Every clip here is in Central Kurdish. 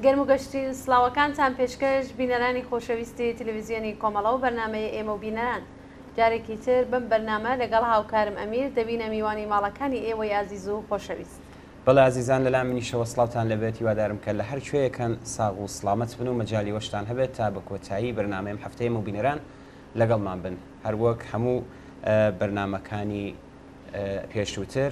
گەرم و گەشترین سڵاوەکانتان پێشکەش بینەرانی خۆشەویستی تلویزیۆنی کۆمەڵە و بەرنامەی ئێمە و بینەران. جارێکی تر بەم بەرنامە لەگەڵ هاوکارم ئەمیر دەبینە میوانی ماڵەکانی ئێوەی ئازیز و خۆشەویست. بەڵێ ئازیزان لەلام منیشەوە سڵاوتان لێبێت هیوادارم کە لە هەر کوێیەکەن ساغ و سڵامەت بن و مەجالی وەشتان هەبێت تا بە کۆتایی بەرنامەی ئەم هەفتەیە ئێمە و بینەران لەگەڵمان بن هەروەک هەموو بەرنامەکانی پێشووتر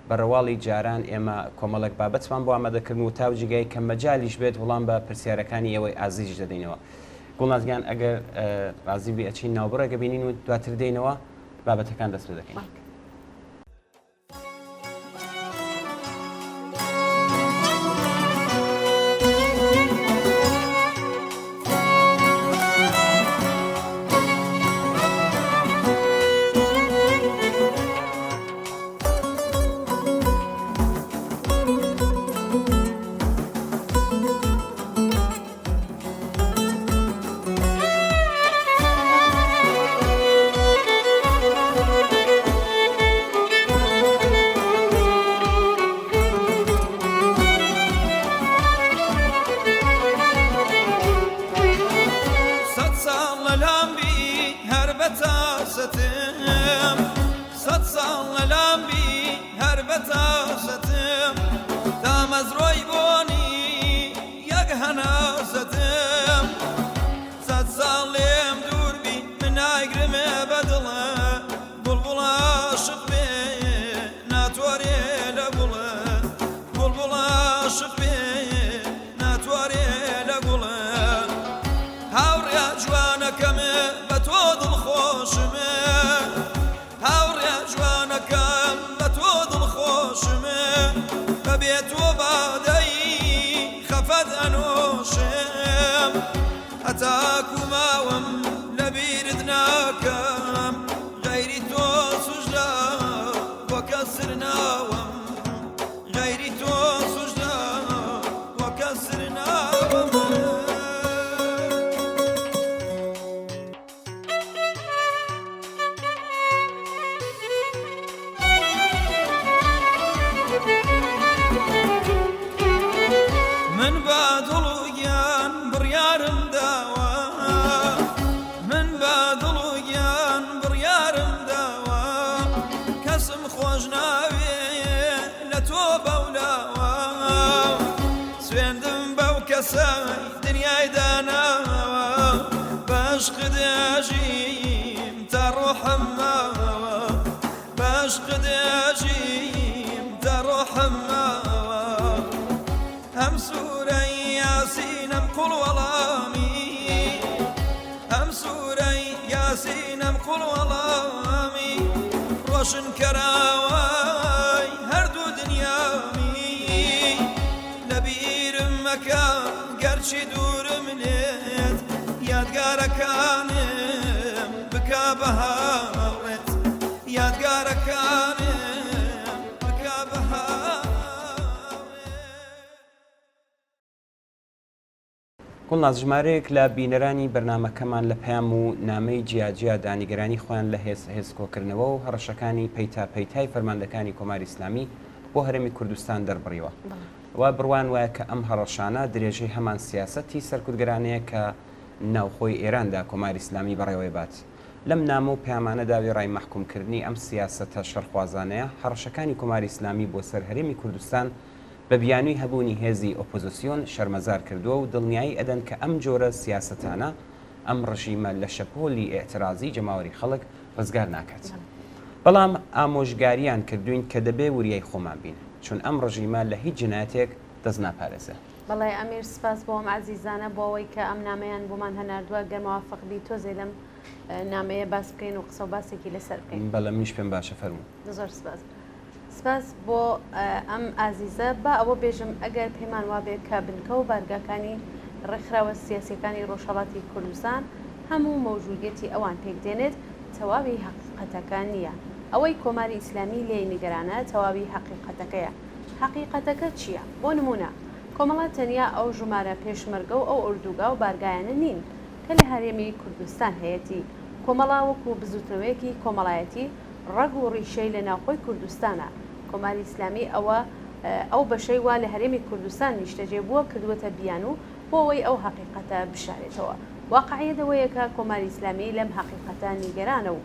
بە ڕەواڵی جاران ئێمە کۆمەڵێک بابەتمان بۆ ئامادەکردن و تاو جێگای کە مەجالیش بێت وڵام بە پرسیارەکانی ئێوەی ئازیزیش دەدەینەوە. گوڵناز گیان ئەگەر ڕازی بی ئەچین ناوبڕێک ئەبینین و دواتر دێینەوە بابەتەکان دەست پێ دەکەین. گوڵناز، ژمارەیەک لە بینەرانی بەرنامەکەمان لە پەیام و نامەی جیاجیادا نیگەرانی خۆیان لە هێز هێزکۆکردنەوە و هەڕەشەکانی پەیتا پەیتای فەرماندەکانی کۆماری ئیسلامی بۆ هەرێمی کوردستان دەربڕیوە و بڕوایان وایە کە ئەم هەڕەشانە درێژەی هەمان سیاسەتی سەرکوتگەرانەیە کە ناوخۆی ئێراندا کۆماری ئیسلامی بەڕێوەی بات. لەم نامە و پەیامانەدا وێڕای مەحکوومکردنی ئەم سیاسەتە شەڕخوازانەیە، هەڕەشەکانی کۆماری ئیسلامی بۆ سەر هەرێمی کوردستان بە بیانووی هەبوونی هێزی ئۆپۆزسیۆن شەرمەزار کردووە و دڵنیایی ئەدەن کە ئەم جۆرە سیاسەتانە ئەم ڕژیمە لە شەپۆلی ئیعترازی جەماوەری خەڵک ڕزگار ناکات. بەڵام ئامۆژگاریان کردووین کە دەبێ وریای خۆمان بین، چون ئەم ڕژیمە لە هیچ جنایەتێک دەست ناپارێزێ. بەڵێ ئەمیر سپاس بۆ ئەم ئازیزانە بۆ ئەوەی کە ئەم نامەیان بۆمان هەناردووە گەر موافق بی تۆزێ لەم نامەیە باس بکەین و قسە و باسێکی لەسەر بکەین. بەڵێ منیش پێم باشە فەرموو. زۆر سپاس. سپاس بۆ ئەم ئازیزە. با ئەوە بێژم ئەگەر پێمان وابێ کە بنکە و بارگاکانی ڕێکخراوە سیاسیەکانی ڕۆژهەڵاتی کوردستان هەموو مەوجودیەتی ئەوان پێک دێنێت تەواوی هەقیقەتەکە نییە. ئەوەی کۆماری ئیسلامی لێی نیگەرانە تەواوی هەقیقەتەکەیە. هەقیقەتەکە چییە؟ بۆ نموونە کۆمەڵە تەنیا ئەو ژمارە پێشمەرگە و ئەو ئۆردوگا و بارگایانە نین کە لە هەرێمی کوردستان هەیەتی. کۆمەڵە وەکوو بزووتنەوەیەکی کۆمەڵایەتی ڕەگ و ڕیشەی لە ناوخۆی کوردستانە. کۆماری ئیسلامی ئەوە. ئەو بەشەی وا لە هەرێمی کوردستان نیشتەجێ بووە کردووەتە بیانوو بۆ ئەوەی ئەو هەقیقەتە بشارێتەوە. واقعیەت ئەوەیە کە کۆماری ئیسلامی لەم هەقیقەتە نیگەرانە و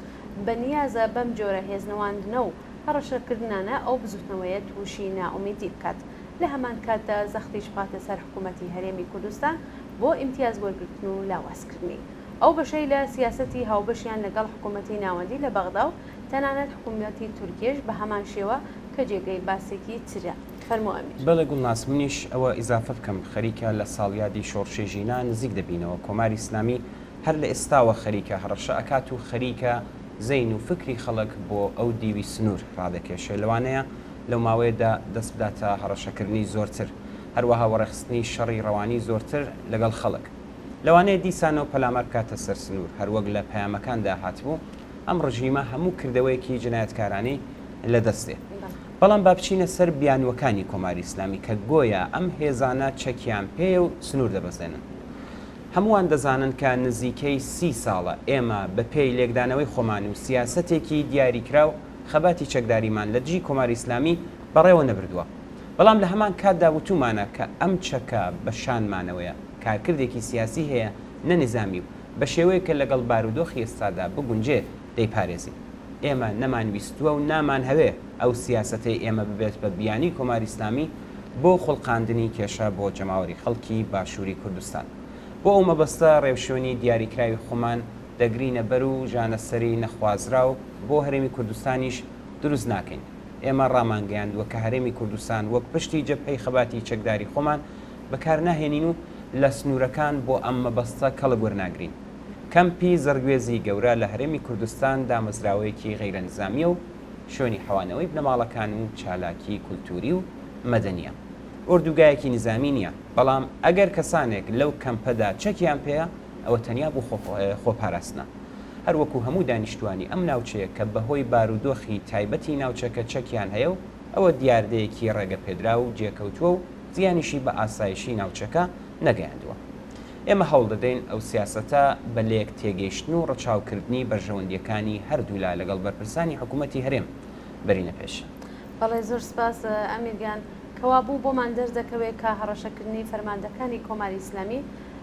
بە نیازە بەم جۆرە هێزنواندنە و هەڕەشەکردنانە ئەو بزوتنەوەیە تووشی نائومیدی بکات. لە هەمان کاتدا زەختیش بخاتە سەر حکوومەتی هەرێمی کوردستان بۆ ئیمتیاز وەرگرتن و لاوازکردنی ئەو بەشەی لە سیاسەتی هاوبەشیان لەگەڵ حکوومەتی ناوەندی لە بەغدا و تەنانەت حکوومەتی تورکیەش بە هەمان شێوە کە جێگەی باسێکی ترە. فەرموو ئەمیر. بەڵێ گوڵناز، منیش ئەوە ئیزافە بکەم، خەریکە لە ساڵیادی شۆڕشی ژینا نزیک دەبینەوە، کۆماری ئیسلامی هەر لە ئێستاوە خەریکە هەڕەشە ئەکات و خەریکە زەین و فکری خەڵک بۆ ئەو دیوی سنوور ڕادەکێشێ، لەوانەیە لەو ماوەیەدا دەست بداتە هەڕەشەکردنی زۆرتر، هەروەها وەڕێخستنی شەڕی ڕەوانی زۆرتر لەگەڵ خەڵک. لەوانەیە دیسانەوە پەلامار بکاتە سەر سنوور، هەروەک لە پەیامەکاندا هاتبوو، ئەم ڕژیمە هەموو کردەوەیەکی جنایەتکارانەی لە دەست دێ. بەڵام با بچینە سەر بیانووەکانی کۆماری ئیسلامی کە گۆیا ئەم هێزانە چەکیان پێیە و سنوور دەبەزێنن. هەمووان دەزانن کە نزیکەی سی ساڵە ئێمە بە پێی لێکدانەوەی خۆمان و سیاسەتێکی دیاریکراو خەباتی چەکداریمان لە دژی کۆماری ئیسلامی بەڕێوە نەبردووە. بەڵام لە هەمان کاتدا وتوومانە کە ئەم چەکە بە شانمانەوەیە، کارکردێکی سیاسی هەیە نە نیزامی و بە شێوەیەک کە لەگەڵ بارودۆخی ئێستادا بگونجێ دەیپارێزین. ئێمە نەمانویستووە و نامانهەوێ ئەو سیاسەتەی ئێمە ببێت بە بیانووی کۆماری ئیسلامی بۆ خوڵقاندنی کێشە بۆ جەماوەری خەڵکی باشووری کوردستان. بۆ ئەو مەبەستە ڕێوشوێنی دیاریکراوی خۆمان دەگرینە بەر و ژانەسەری نەخوازراو بۆ هەرێمی کوردستانیش دروست ناکەین. ئێمە ڕامانگەیاندووە کە هەرێمی کوردستان وەک پشتی جەبهەی خەباتی چەکداری خۆمان بەکار ناهێنین و لە سنوورەکان بۆ ئەم مەبەستە کەڵک وەرناگرین. کەمپی زڕگوێزی گەورە لە هەرێمی کوردستان دامەزراوەیەکی غەیرە نزامییە و شوێنی حەوانەوەی بنەماڵەکان و چالاکی کولتووری و مەدەنییە. ئۆردوگایەکی نیزامی نییە، بەڵام ئەگەر کەسانێک لەو کەمپەدا چەکیان پێیە، ئەوە تەنیا بۆ خۆپاراستنە. هەر وەکوو هەموو دانیشتووانی ئەم ناوچەیە کە بەهۆی بارودۆخی تایبەتی ناوچەکە چەکیان هەیە و ئەوە دیاردەیەکی ڕێگەپێدراو و جێکەوتووە و زیانیشی بە ئاسایشی ناوچەکە نەگەیاندووە. ئێمە هەوڵ دەدەین ئەو سیاسەتە بە لێک تێگەیشتن و ڕەچاوکردنی بەرژەوەندییەکانی هەردوولا لەگەڵ بەرپرسانی حکوومەتی هەرێم بەرینە پێش. بەڵێ زۆر سپاس ئەمیر گیان. کەوابوو بۆمان دەردەکەوێ کە هەڕەشەکردنی فەرماندەکانی کۆماری ئیسلامی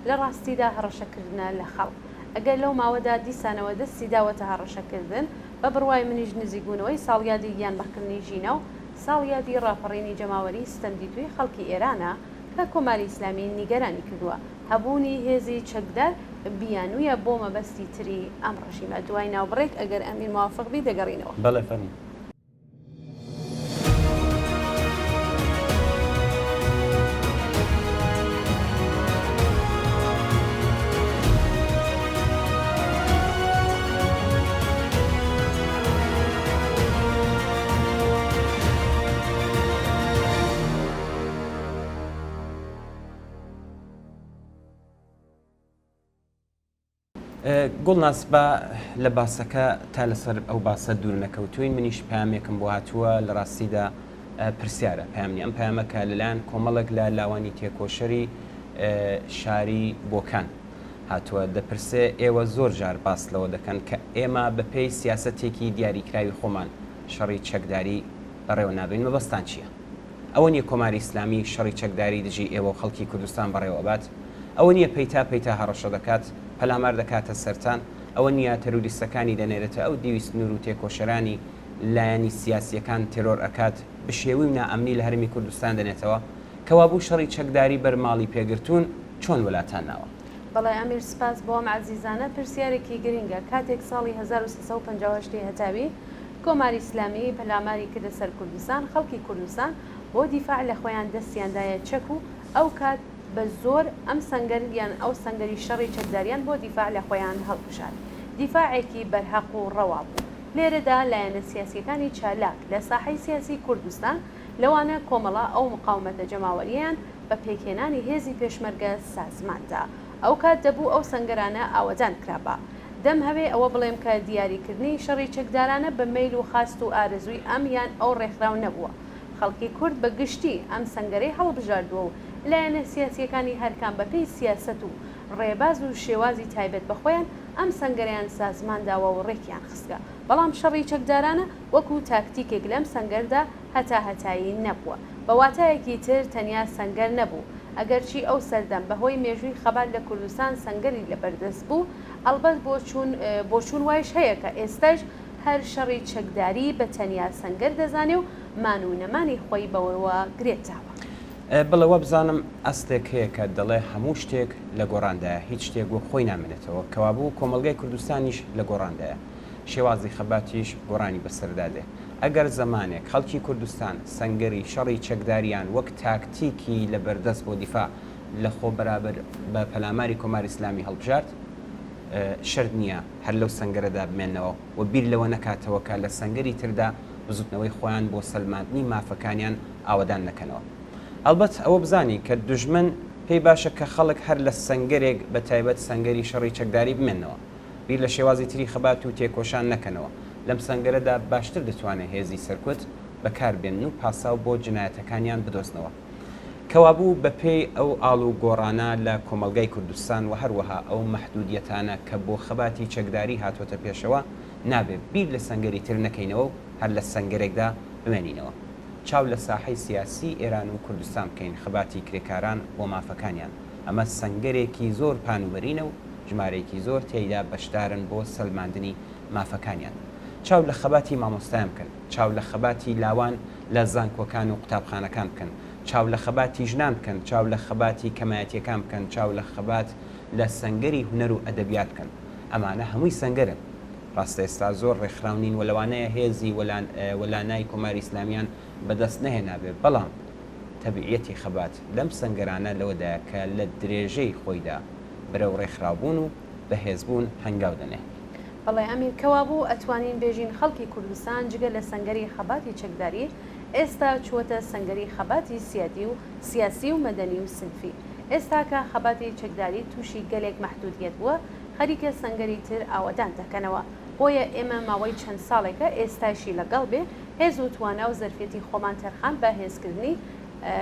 لە ڕاستیدا هەڕەشەکردنە لە خەڵک. ئەگەر لەو ماوەدا دیسانەوە دەستی داوەتە هەڕەشەکردن، بە بڕوای منیش نزیکبوونەوەی ساڵیادی گیانبەختکردنی ژینا و ساڵیادی ڕاپەڕینی جەماوەریی ستەمدیتووی خەڵکی ئێرانە کە کۆماری ئیسلامی نیگەرانی کردووە. هەبوونی هێزی چەکدار بیانوویە بۆ مەبەستی تری ئەم ڕژیمە. دوای ناوبڕێک ئەگەر ئەمیر موافق بی دەگەڕینەوە. بەڵێ فەرموو. گوڵناز با لە باسەکە تا لەسەر ئەو باسە دوور نەکەوتوین منیش پامێکم بۆ هاتووە لە ڕاستیدا پرسیارە پامنی ئەم پامە کە لەلایەن کۆمەڵێک لە لاوانی تێکۆشەری شاری بۆکان هاتووە دەپرسێ ئێوە زۆر جار باس لەوە دەکەن کە ئێمە بەپێی سیاسەتێکی دیاریکراوی خۆمان شەڕی چەکداری بەڕێوە نابەین مەبەستان چییە؟ ئەوە نییە کۆماری ئیسلامی شەڕی چەکداری دژی ئێوە و خەڵکی کوردستان بەڕێوە ئەبات؟ ئەوە نییە پەیتا پەیتا هەڕەشە دەکات، پەلامار دەکاتە سەرتان؟ ئەوە نییە تەروریستەکانی دەنێرێتە ئەو دیوی سنوور و تێکۆشەرانی لایەنی سیاسییەکان تێرۆر ئەکات، بشێوی و نائەمنی لە هەرێمی کوردستان دەنێتەوە؟ کەوابوو شەڕی چەکداری بەر ماڵی پێگرتوون چۆن وەلاتان ناوە؟ بەڵێ ئەمیر سپاس بۆ ئەم عەزیزانە پرسیارێکی گرینگە کاتێک ساڵی 1358 ی هەتاوی کۆماری ئیسلامی پەلاماری کردە سەر کوردستان خەڵکی کوردستان بۆ دیفاع لە خۆیان دەستیان دایە چەک و ئەو کات بە زۆر ئەم سەنگەر یان ئەو سەنگەری شەڕی چەکداریان بۆ دیفاع لە خۆیان هەڵبژارد دیفاعێکی بەرهەق و ڕەوا بوو لێرەدا لایەنە سیاسیەکانی چالاک لە ساحەی سیاسی کوردستان لەوانە کۆمەڵە ئەو مقاومەتە جەماوەریەیان بە پێکهێنانی هێزی پێشمەرگە سازمان دا. ئەو کات دەبوو ئەو سەنگەرانە ئاوەدان کرابا. دەمهەوێ ئەوە بڵێم کە دیاری کردنی شەڕی چەکدارانە بە مەیل و خواست و ئارەزووی ئەم یان ئەو ڕێکخراو نەبووە. خەڵکی کورد بە گشتی ئەم سەنگەرەی هەڵبژاردووە و لایەنە سیاسییەکانی هەرکام بە پێی سیاسەت و ڕێباز و شێوازی تایبەت بە خۆیان ئەم سەنگەرەیان سازمان داوە و ڕێکیان خستگە. بەڵام شەڕی چەکدارانە وەکوو تاکتیکێک لەم سەنگەردا. هەتاهەتایی نەبووە. بە واتایەکی تر تەنیا سەنگەر نەبوو. ئەگەرچی ئەو سەردەم بە هۆی مێژووی خەبات لە کوردستان سەنگەری لە بەردەست بوو، ئەڵبەت بۆچوون بۆچوون وایش هەیە کە ئێستایش هەر شەڕی چەکداری بە تەنیا سەنگەر دەزانێ و مان و نەمانی خۆی بەوەوە گرێ داوە. بەڵێ وابزانم ئەسلێک هەیە کە دەڵێ هەموو شتێک لە گۆڕاندایە، هیچ شتێک وەک خۆی نامێنێتەوە، کەوابوو کۆمەڵگای کوردستانیش لە گۆڕاندایە، شێوازی خەباتیش گۆڕانی بەسەردا دێ. ئەگەر زەمانێک خەڵکی کوردستان سەنگەری شەڕی چەکداریان وەک تاکتیکی لەبەردەست بۆ دیفاع لە خۆ بەرابەر بە پەلاماری کۆماری ئیسلامی هەڵبژارد، شەرت نییە هەر لەو سەنگەرەدا بمێننەوە و بیر لەوە نەکاتەوە کە لە سەنگەری تردا بزوتنەوەی خۆیان بۆ سەلماندنی مافەکانیان ئاوەدان نەکەنەوە. ئەڵبەت ئەوە بزانین کە دوژمن پێی باشە کە خەڵک هەر لە سەنگەرێک بە تایبەت سەنگەری شەڕی چەکداری بمێننەوە، بیر لە شێوازی تری خەبات و تێکۆشان نەکەنەوە، لەم سەنگەرەدا باشتر دەتوانێ هێزی سەرکوت بە کار بێنن و پاساو بۆ جنایەتەکانیان بدۆزنەوە. کەوابوو بە پێی ئەو ئاڵ و گۆڕانە لە کۆمەڵگای کوردستان و هەروەها ئەو مەحدوودیەتانە کە بۆ خەباتی چەکداری هاتۆتە پێشەوە نابێ بیر لە سەنگەری تر نەکەینەوە و هەر لە سەنگەرێکدا بمێنینەوە. چاو لە ساحەی سیاسیی ئێران و کوردستان بکەین خەباتی کرێکاران بۆ مافەکانیان ئەمە سەنگەرێکی زۆر پان و بەرینە و ژمارەیەکی زۆر تێیدا بەشدارن بۆ سەلماندنی مافەکانیان. چاو لە خەباتی مامۆستایان بکەن، چاو لە خەباتی لاوان لە زانکۆکان و قوتابخانەکان بکەن، چاو لە خەباتی ژنان بکەن، چاو لە خەباتی کەمایەتییەکان بکەن، چاو لە خەبات لە سەنگەری هونەر و ئەدەبیات بکەن. ئەمانە هەمووی سەنگەرن. ڕاستە ئێستا زۆر ڕێکخراو نین و لەوانەیە هێزی وەلانای کۆماری ئیسلامیان بەدەست نەهێنابێ، بەڵام تەبیعیەتی خەبات لەم سەنگەرانە لەوەدایە کە لە درێژەی خۆیدا بەرەو ڕێکخراوبوون و بەهێزبوون هەنگاو دەنێ. بەڵێ ئەمیر، کەوابوو ئەتوانین بێژین خەڵکی کوردستان جگە لە سەنگەری خەباتی چەکداری، ئێستا چووەتە سەنگەری خەباتی سیادی و سیاسی و مەدەنی و سنفی. ئێستاکە خەباتی چەکداری تووشی گەلێک مەحدوودیەت بووە، خەریکە سەنگەری تر ئاوەدان دەکەنەوە. بۆیە ئێمە ماوەی چەند ساڵێکە ئێستایشی لەگەڵ بێ هێز و توانا و زەرفیەتی خۆمان تەرخان بە هێزکردنی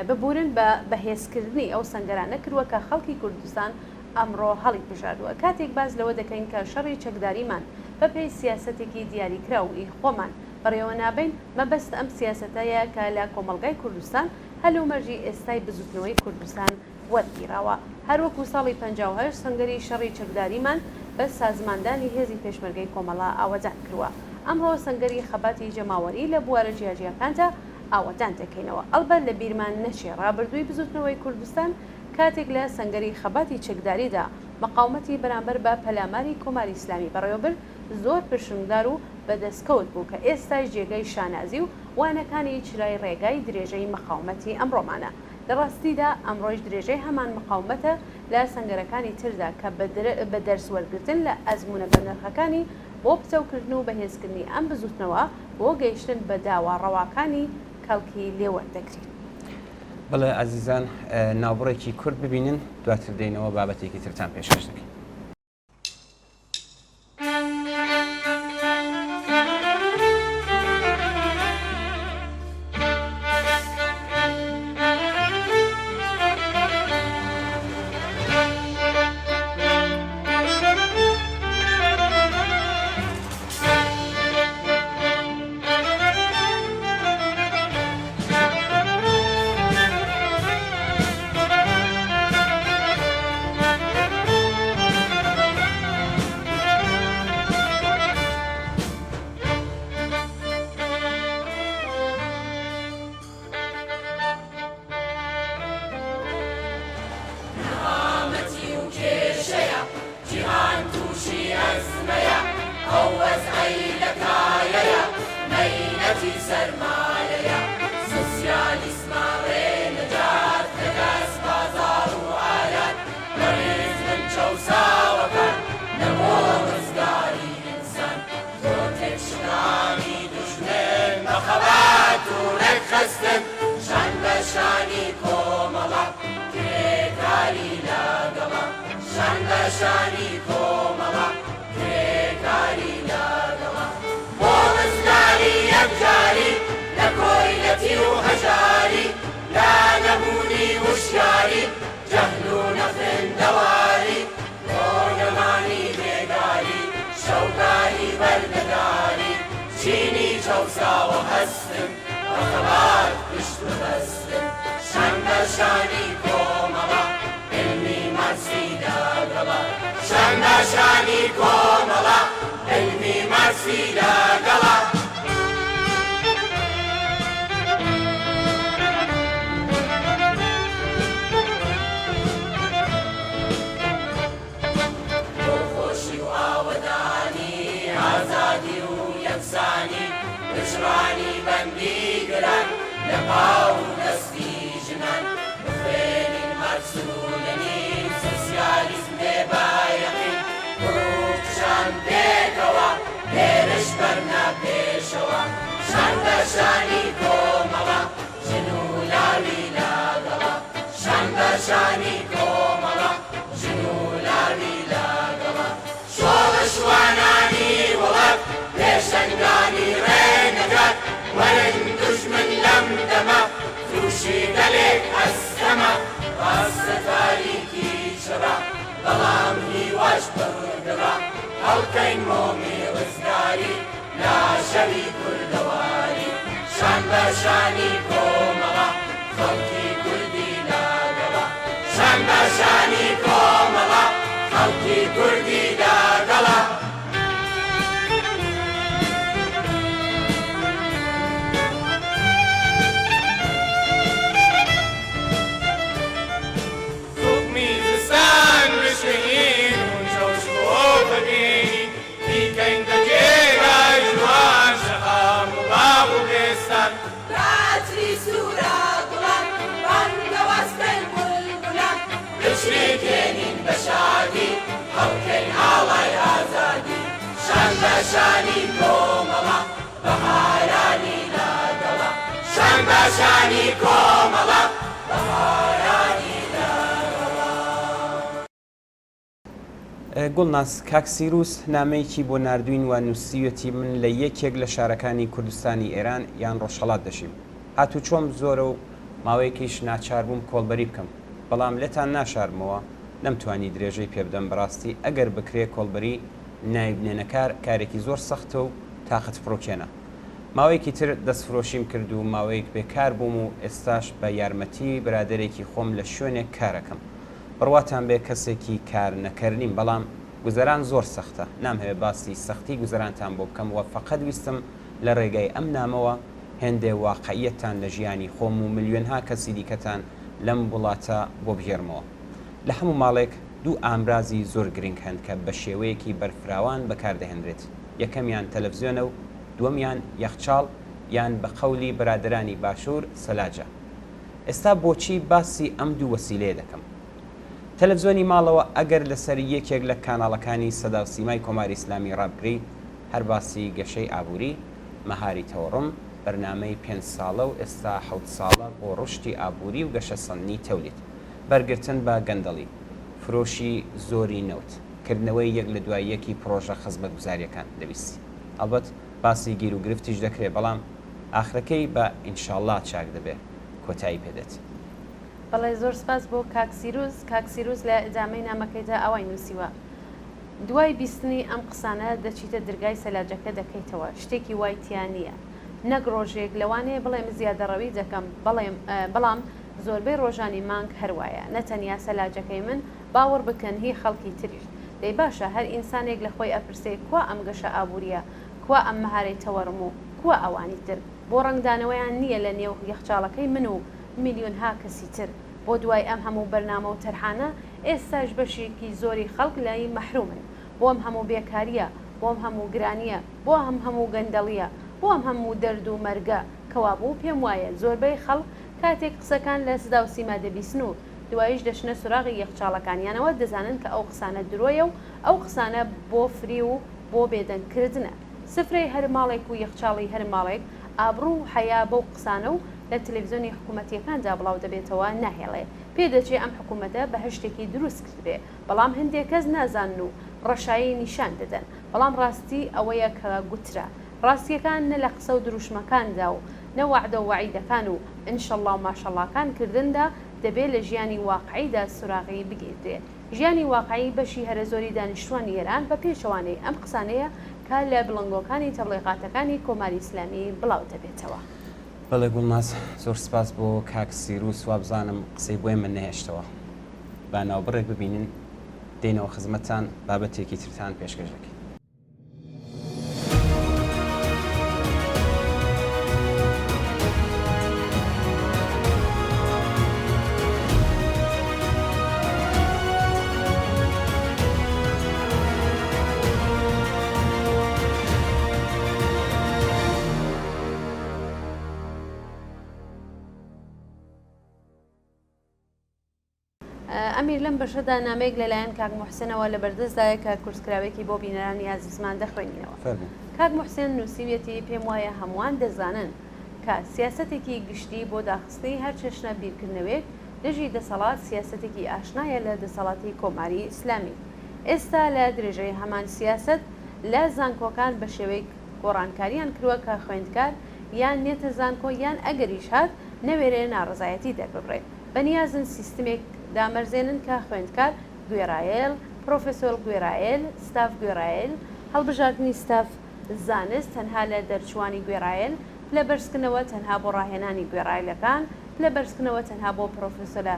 ببورن بە بەهێزکردنی ئەو سەنگەرانە کردوە کە خەڵکی کوردستان ئەمڕۆ هەڵیبژاردوە. کاتێک باس لەوە دەکەین کە شەڕی چەکداریمان بە پێی سیاسەتێکی دیاریکراو ی خۆمان بەڕێوە نابەین، مەبەست ئەم سیاسەتەیە کە لە کۆمەڵگای کوردستان هەلومەرجی ئێستای بزوتنەوەی کوردستان وەرگیراوە. هەروەکو ساڵی 58 سەنگەری شەڕی چەکداریمان بە سازماندانی هێزی پێشمەرگەی کۆمەڵە ئاوەدان کروە. ئەمڕۆ سەنگەری خەباتی جەماوەری لە بوارە جیاجیاکاندا ئاوەدان دەکەینەوە. ئەڵبەت لە بیرمان نەچێ ڕابردووی بزوتنەوەی کوردستان کاتێک لە سەنگەری خەباتی چەکداریدا مقاومەتی بەرامبەر بە پەلاماری کۆماری ئیسلامی بەڕێوەبرد زۆر پرشنگدار و بە دەسکەوت بوو کە ئێستاش جێگەی شانازی و وانەکانی چرای ڕێگای درێژەی مقاومەتی ئەمڕۆمانە. لە ڕاستیدا ئەمڕۆیش درێژەی هەمان مقاومەتە لە سەنگەرەکانی تردا کە بە دەرس وەرگرتن لە ئەزموونە بەنرخەکانی بۆ پتەوکردن و بەهێزکردنی ئەم بزووتنەوە بۆ گەیشتن بە داوا ڕەواکانی کەڵکی لێ وەردەگرین. بەڵێ ئازیزان ناوبڕێکی کورت ببینن دواتر دێینەوە بابەتێکی ترتان پێشکەش دەکەین. نەهامەتی و کێشەیە جیهان تووشی ئەزمەیە ئەو وەزعەی لە کایەیە مەینەتی سەرمایەیە سوسیالیسمە ڕێ نەجات لە دەست بازاڕ و ئالات بەڕیز بن چەوساوەکان نە بۆ ڕزگاری ئینسان بۆ تێکشکانی دوژمن بە خەبات و ڕێکخستن شان بە شانی کۆمەڵە کرێکاری لەگەڵە شان بە شانی کۆمەڵە کرێکاری لەگەڵە بۆ ڕزگاری یەکجاری لە کۆیلەتی و هەژاری لە نەبوونی وشیاری جەهل و نەخوێندەواری بۆ نەمانی بێگاری شەوگاری بەردەداری چینی چەوساوە هەستن. بە خەبات پشت ببەستن شان بە شانی کۆمەڵە عیلمی مارکسی لەگەڵە. شان بە شانی کۆمەڵە عیلمی مارکسی لەگەڵە. بۆ خۆشی و ئاوەدانی، ئازادی و یەکسانی، پچڕانی بەندی گران لە پاو و دەستی ژنان، بخوێنین مارکس و لنین، سۆسیالیزم بێ بە یەقین، کوڕ و کچان پێکەوە هێرش بەرنە پێشەوە، شان بە شانی کۆمەڵە، ژن و لاوی لەگەڵە، شان بە شانی کۆمەڵە، ژن و لاوی لەگەڵە. شۆڕشوانانی وڵات، پێشەنگانی ڕێ نەجات، وەرن دوژمن لەم دەمە، تووشی گەلێک ئەستەمە. ڕاستە تاریکی چڕە، بەڵام هیواش پڕ گڕە، هەڵکەین مۆمی ڕزگاری، لە شەوی کوردەواری. شان بە شانی کۆمەڵە، خەڵکی کوردی لەگەڵە. شان بە شانی کۆمەڵە، خەڵکی کوردی لەگەڵە. توخمی زستان بشکنین، غونچە و شکۆفە بێنین. بیکەین بە جێگای جوان شەقام و باغ و بێستان. بە عەتری سوورە گوڵان بانگەواز کەین بولبولان. بچریکێنین بە شادی هەڵکەین ئاڵای ئازادی. شان بە شانی کۆمەڵە بەهارانی لەگەڵە. شان بە شانی کۆمەڵە بەهارانی لەگەڵە. گوڵناز، کاک سیروس نامەیەکی بۆ ناردووین و نووسیویەتی من لە یەکێک لە شارەکانی کوردستانی ئێران یان ڕۆژهەڵات دەژیم. هاتوچۆم زۆرە و ماوەیەکیش ناچار بووم کۆڵبەری بکەم. بەڵام لێتان ناشارمەوە نەمتوانی درێژەی پێ بدەم بەڕاستی ئەگەر بکرێ کۆڵبەری نایبنێنەکار کارێکی زۆر سەختە و تاقەتپڕوکێنە. ماوەیەکی تر دەستفرۆشیم کرد و ماوەیەک بێکار بووم و ئێستاش بە یارمەتی برادەرێکی خۆم لە شوێنێک کارەکەم. بڕواتان بێ کەسێکی کار نەکەر نیم بەڵام گوزەران زۆر سەختە نامهەوێ باسی سەختی گوزەرانتان بۆ بکەم وە فەقەت ویستم لە ڕێگای ئەم نامەوە هێندێ واقعیەتتان لە ژیانی خۆم و ملیۆنها کەسی دیکەتان لەم وڵاتە بۆ بگێڕمەوە لە هەموو ماڵێک دوو ئامرازی زۆر گرنگ هەن کە بەشێوەیەکی بەرفراوان بەکار دەهێنرێت یەکەمیان تەلەفزیۆنە و دووەمیان یەخچاڵ یان بە قەولی برادەرانی باشوور سەلاجە. ئێستا بۆچی باسی ئەم دوو وەسیلەیە دەکەم؟ تەلەفزیۆنی ماڵەوە ئەگەر لەسەر یەکێک لە کاناڵەکانی سەدا و سیمای کۆماری ئیسلامی ڕابگری هەر باسی گەشەی ئابووری، مەهاری تەوەڕوم، بەرنامەی پێنج ساڵە و ئێستا حەوت ساڵە بۆ ڕوشدی ئابووری و گەشەسەندنی تەولید، بەرگرتن بە گەندەڵی، فرۆشی زۆری نەوت، کردنەوەی یەک لە دوای یەکی پڕۆژە خزمەتگوزارییەکان دەبیستی. ئەڵبەت باسی گیروگرفتیش دەکرێ بەڵام ئاخرەکەی بە ئینشاڵڵا چاک دەبێ کۆتایی پێ دێت. بەڵێ زۆر سپاس بۆ کاک سیروس. کاک سیروس لە ئیدامەی نامەکەیدا ئاوای نووسیوە، دوای بیستنی ئەم قسانە دەچیتە درگای سەلاجەکە دەکەیتەوە، شتێکی وای تیا نییە. نەک ڕۆژێک، لەوانەیە بڵێم زیادەڕەوی دەکەم، بەڵێم بەڵام زۆربەی ڕۆژانی مانگ هەر وایە. نە تەنیا سەلاجەکەی من، باوەڕ بکەن هی خەڵکی تریش. دەی باشە هەر ئینسانێک لە خۆی ئەپرسێ کوا ئەم گەشە ئابوورییە؟ کوا ئەم مەهارەی تەوەڕم و کوا ئەوانی تر؟ بۆ ڕەنگدانەوەیان نییە لە نێو یەخچاڵەکەی من و میلیونها کەسی تر؟ بۆ دوای ئەم هەموو بەرنامە و تەرحانە ئێستاش بەشێکی زۆری خەڵک لێی مەحرومن؟ بۆ ئەم هەموو بێکارییە؟ بۆ ئەم هەموو گرانییە؟ بۆ ئەم هەموو گەندەڵییە؟ بۆ ئەم هەموو دەرد و مەرگە؟ کەوابوو پێم وایە زۆربەی خەڵک کاتێک قسەکان لە سدا و سیما دەبیسن و دواییش دەچنە سوراغی یەخچاڵەکانیانەوە دەزانن کە ئەو قسانە درۆیە و ئەو قسانە بۆ فریو و بۆ بێدەنگ کردنە. سفرەی هەر ماڵێک و یەخچاڵی هەر ماڵێک ئابڕوو و حەیا بەو قسانە و لە تلێفزیۆنی حکوومەتییەکاندا بڵاو دەبێتەوە ناهێڵێ. پێ دەچێ ئەم حکوومەتە بەهەشتێکی دروست کردبێ. بەڵام هەندێ کەس نازانن و ڕەشایی نیشان دەدەن. بەڵام ڕاستی ئەوەیە کە گوترا. ڕاستییەکان نە لە قسە و دروشمەکاندا و نە وەعدە و وەعیدەکان و ئینشەڵڵا و ماشەڵڵاکان کردندا دەبێ لە ژیانی واقعیدا سوراغی بگیردرێ. ژیانی واقعی بەشی هەرەزۆری دانیشتوانی ئێران بە پێچەوانەی ئەم قسانەیە کە لە بڵنگۆکانی تەبڵیغاتەکانی کۆماری ئیسلامی بڵاو دەبێتەوە. بەڵێ گوڵناز زۆر سپاس بۆ کاک سیروس وابزانم قسەی بۆ ئێمە نەهێشتەوە با ناوبڕێک ببینن دێینەوە خزمەتتان بابەتێکی ترتان پێشکەش دەکەین. ئەمیر لەم بەشەدا نامەیەک لەلایەن کاک موحسنەوە لە بەردەستدایە کە کورتکراوێکی بۆ بینەرانی ئازیزمان دەخوێنینەوە. کاک موحسن نووسیویەتی پێم وایە هەمووان دەزانن کە سیاسەتێکی گشتی بۆ داخستنی هەر چەشنە بیرکردنەوەیەک دژی دەسەڵات سیاسەتێکی ئاشنایە لە دەسەڵاتی کۆماری ئیسلامی. ئێستا لە درێژەی هەمان سیاسەت لە زانکۆکان بە شێوەیەک گۆڕانکاریان کروە کە خوێندکار یان نێتە زانکۆ یان ئەگەریش هات نەوێرێ ناڕەزایەتی دەرببڕێ. بەنیازن سیستمێک دامەرزێنن کە خوێندکار گوێڕایەل، پرۆفێسۆر گوێڕایەل، ستاف گوێڕایەل، هەڵبژاردنی ستاف زانست تەنها لە دەرچووانی گوێڕایەل، پلە بەرزکردنەوە تەنها بۆ ڕاهێنانی گوێڕایەلەکان، پلە بەرزکردنەوە تەنها بۆ پرۆفێسۆرە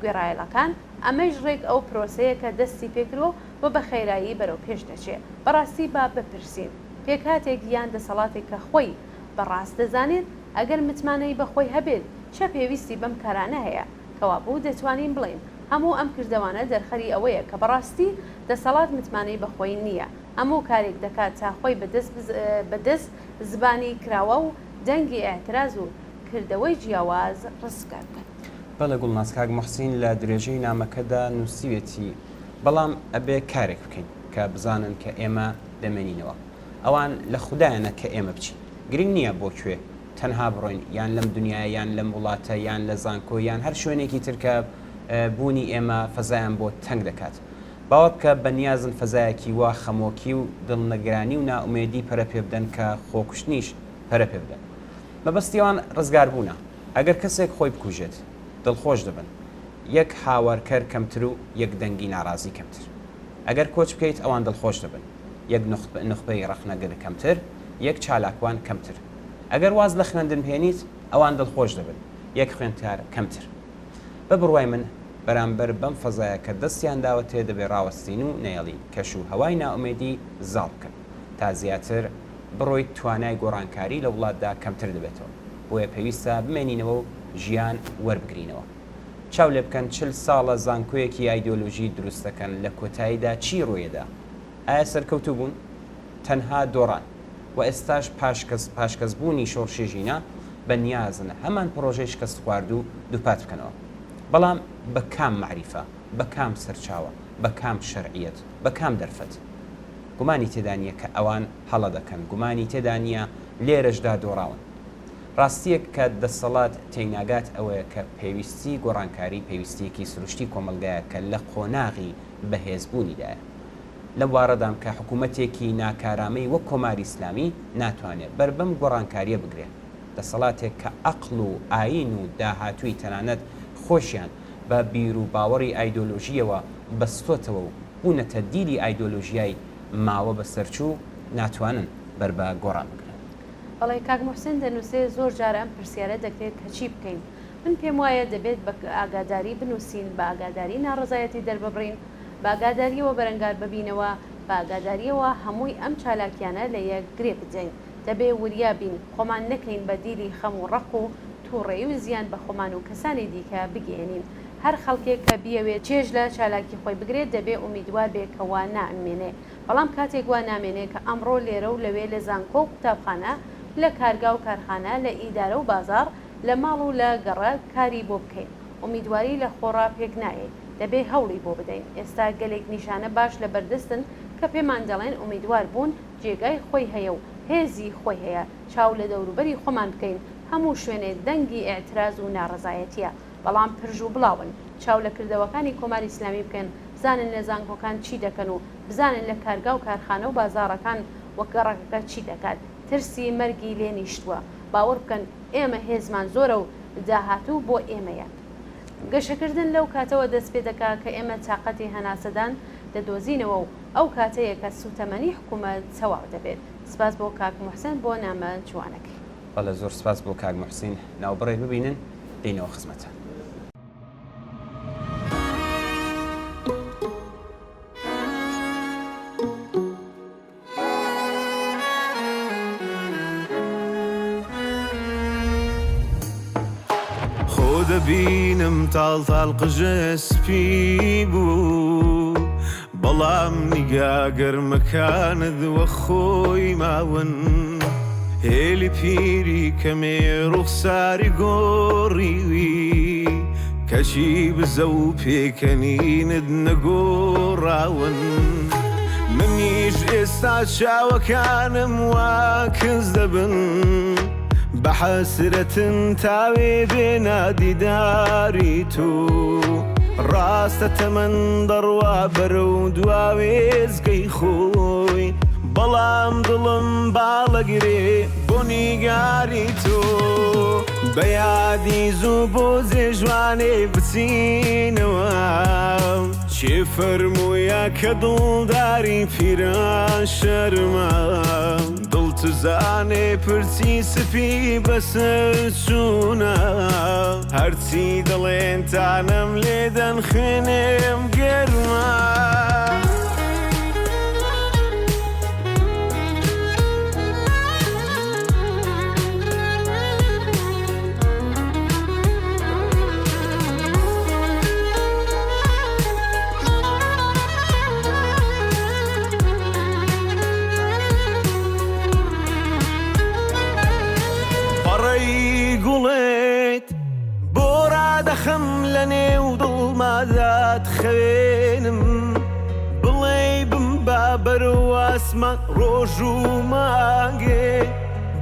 گوێڕایەلەکان، ئەمەیش ڕێک ئەو پرۆسەیە کە دەستی پێکردوە و بە خێرایی بەرەو پێش دەچێ. بەڕاستی با بپرسین، پێکهاتێک یان دەسەڵاتێک کە خۆی بە ڕاست دەزانێت، ئەگەر متمانەی بە خۆی هەبێت، چە پێویستی بەم کارانە هەیە؟ کەوابوو دەتوانین بڵێین هەموو ئەم کردەوانە دەرخەری ئەوەیە کە بەڕاستی دەسەڵات متمانەی بە خۆی نییە، هەموو کارێک دەکات تا خۆی بە دەست زبانی کراوە و دەنگی ئیعتراز و کردەوەی جیاواز ڕزگار بکات. بەڵێ گوڵناز کاک موحسین لە درێژەی نامەکەدا نووسیوێتی، بەڵام ئەبێ کارێک بکەین کە بزانن کە ئێمە دەمێنینەوە. ئەوان لە خودایانە کە ئێمە بچین. گرنگ نییە بۆ کوێ، تەنها بڕۆین، یان لەم دنیایە یان لەم وڵاتە یان لە زانکۆ یان هەر شوێنێکی تر کە بوونی ئێمە فەزایان بۆ تەنگ دەکات. باوەڕ بکە بە نیازن فەزایەکی وا خەمۆکی و دڵنگرانی و نائومێدی پەرە پێ بدەن کە خۆکوشتنیش پەرە پێ بدەن. مەبەستی ئەوان ڕزگاربوونە. ئەگەر کەسێک خۆی بکوژێت، دڵخۆش دەبن. یەک هاوارکەر کەمتر و یەک دەنگی ناڕازی کەمتر. ئەگەر کۆچ بکەیت ئەوان دڵخۆش دەبن. یەک نوخبەی ڕەخنەگر کەمتر، یەک چالاکوان کەمتر. ئەگەر واز لە خوێندن بهێنیت ئەوان دڵخۆش دەبن، یەک خوێندکار کەمتر. بە بڕوای من بەرامبەر بەم فەزایە کە دەستیان داوەتێ دەبێ ڕاوەستین و نەیەڵین کەش و هەوای نائومێدی زاڵ بکەن. تا زیاتر بڕۆیت توانای گۆڕانکاری لە وڵاتدا کەمتر دەبێتەوە. بۆیە پێویستە بمێنینەوە و ژیان وەربگرینەوە. چاو لێبکەن 40 ساڵە زانکۆیەکی ئایدۆلۆژی دروست دەکەن لە کۆتاییدا چی ڕوویدا؟ ئایا سەرکەوتوو بوون؟ تەنها دۆڕان. و ئێستاش پاشکەز پاشکەزبوونی شۆڕشی ژینا بە نیازن هەمان پڕۆژەی شکەستخواردوو دووپات بکەنەوە. بەڵام بە کام مەعریفە؟ بە کام سەرچاوە؟ بە کام شەرعیەت؟ بە کام دەرفەت؟ گومانی تێدا نییە کە ئەوان هەڵە دەکەن، گومانی تێدا نییە لێرەشدا دۆڕاون. ڕاستییەک کە دەسەڵات تێیناگات ئەوەیە کە پێویستی گۆڕانکاری پێویستییەکی سروشتی کۆمەڵگایە کە لە قۆناغی بەهێزبوونیدایە. لەم باوەڕەدام کە حکوومەتێکی ناکارامەی وەک کۆماری ئیسلامی ناتوانێ بەر بەم گۆڕانکارییە بگرێ. دەسەڵاتێک کە عەقڵ و ئایین و داهاتووی تەنانەت خۆشیان بە بیر و باوەڕی ئایدۆلۆژییەوە بەستۆتەوە و بوونەتە دیلی ئایدۆلۆژیای ماوە بەسەرچوو، ناتوانن بەر بە گۆڕان بگرن. بەڵێ کاک موحسین دەنووسێ زۆر جار ئەم پرسیارە دەکرێت کە چی بکەین؟ من پێم وایە دەبێت بە ئاگاداری بنووسین، بە ئاگاداری ناڕەزایەتی دەرببڕین، بە ئاگادارییەوە بەرەنگار ببینەوە، بە ئاگادارییەوە هەمووی ئەم چالاکییانە لە یەک گرێ بدەین. دەبێ وریا بین، خۆمان نەکەین بە دیلی خەم و ڕق و تووڕەیی و زیان بە خۆمان و کەسانی دیکە بگەیەنین. هەر خەڵکێک کە بیەوێ چێژ لە چالاکی خۆی بگرێت، دەبێ ئومیدوار بێ کە وا نامێنێ. بەڵام کاتێک وا نامێنێ کە ئەمڕۆ لێرە و لەوێ لە زانکۆ و قوتابخانە، لە کارگا و کارخانە، لە ئیدارە و بازاڕ، لە ماڵ و لە گەڕەک کاری بۆ بکەین. ئومیدواری لە خۆڕا پێک نایەی. دەبێ هەوڵی بۆ بدەین. ئێستا گەلێک نیشانە باش لە بەردەستن کە پێمان دەڵێن ئومیدوار بوون جێگای خۆی هەیە و هێزی خۆی هەیە. چاو لە دەوروبەری خۆمان بکەین هەموو شوێنێ دەنگی ئیعتراز و ناڕەزایەتییە. بەڵام پرژ و بڵاون. چاو لە کردەوەکانی کۆماری ئیسلامی بکەن بزانن لە زانکۆکان چی دەکەن و بزانن لە کارگا و کارخانە و بازاڕەکان و گەڕەکەکە چی دەکات. ترسی مەرگی لێ نیشتووە. باوەڕ بکەن ئێمە هێزمان زۆرە و داهاتوو بۆ ئێمەیە. گەشەکردن لەو کاتەوە دەست پێ دەکا کە ئێمە تاقەتی هەناسەدان دەدۆزینەوە و ئەو کاتەیە کە سووتەمەنی حکوومەت تەواو دەبێت. سپاس بۆ کاک موحسێن بۆ نامە جوانەکەی. بەڵێ زۆر سپاس بۆ کاک موحسین. ناوبڕێک ببینن دێینەوە خزمەتان. خۆ دەبینم تاڵ تاڵ قژە سپی بوو بەڵام نیگا گەرمەکانت وە خۆی ماون هێلی پیری کەمێ ڕوخساری گۆڕیوی کەچی بزە و پێکەنینت نەگۆڕاون منیش ئێستا چاوەکانم وا کز دەبن بە حەسرەتن تاوێ بێنە دیداری تۆ ڕاستە تەمەن دەڕوا بەرەو دوا وێستگەی خۆی بەڵام دڵم باڵەگرێ بۆ نیگاری تۆ بە یادی زوو بۆ جێژوانێ بچینەوە کێ فەرموویە کە دڵداری پیران شەرمە دڵ تزانێ پرچی سپی بەسەر چوونە هەرچی دەڵێن تانەم لێدەن خوێنێم گەرمە. پەڕەی گوڵت بۆ ڕادەخەم لە نێو دڵمادا تخەوێنم بڵێی بمبا بەرەو ئاسمان ڕۆژ و مانگێ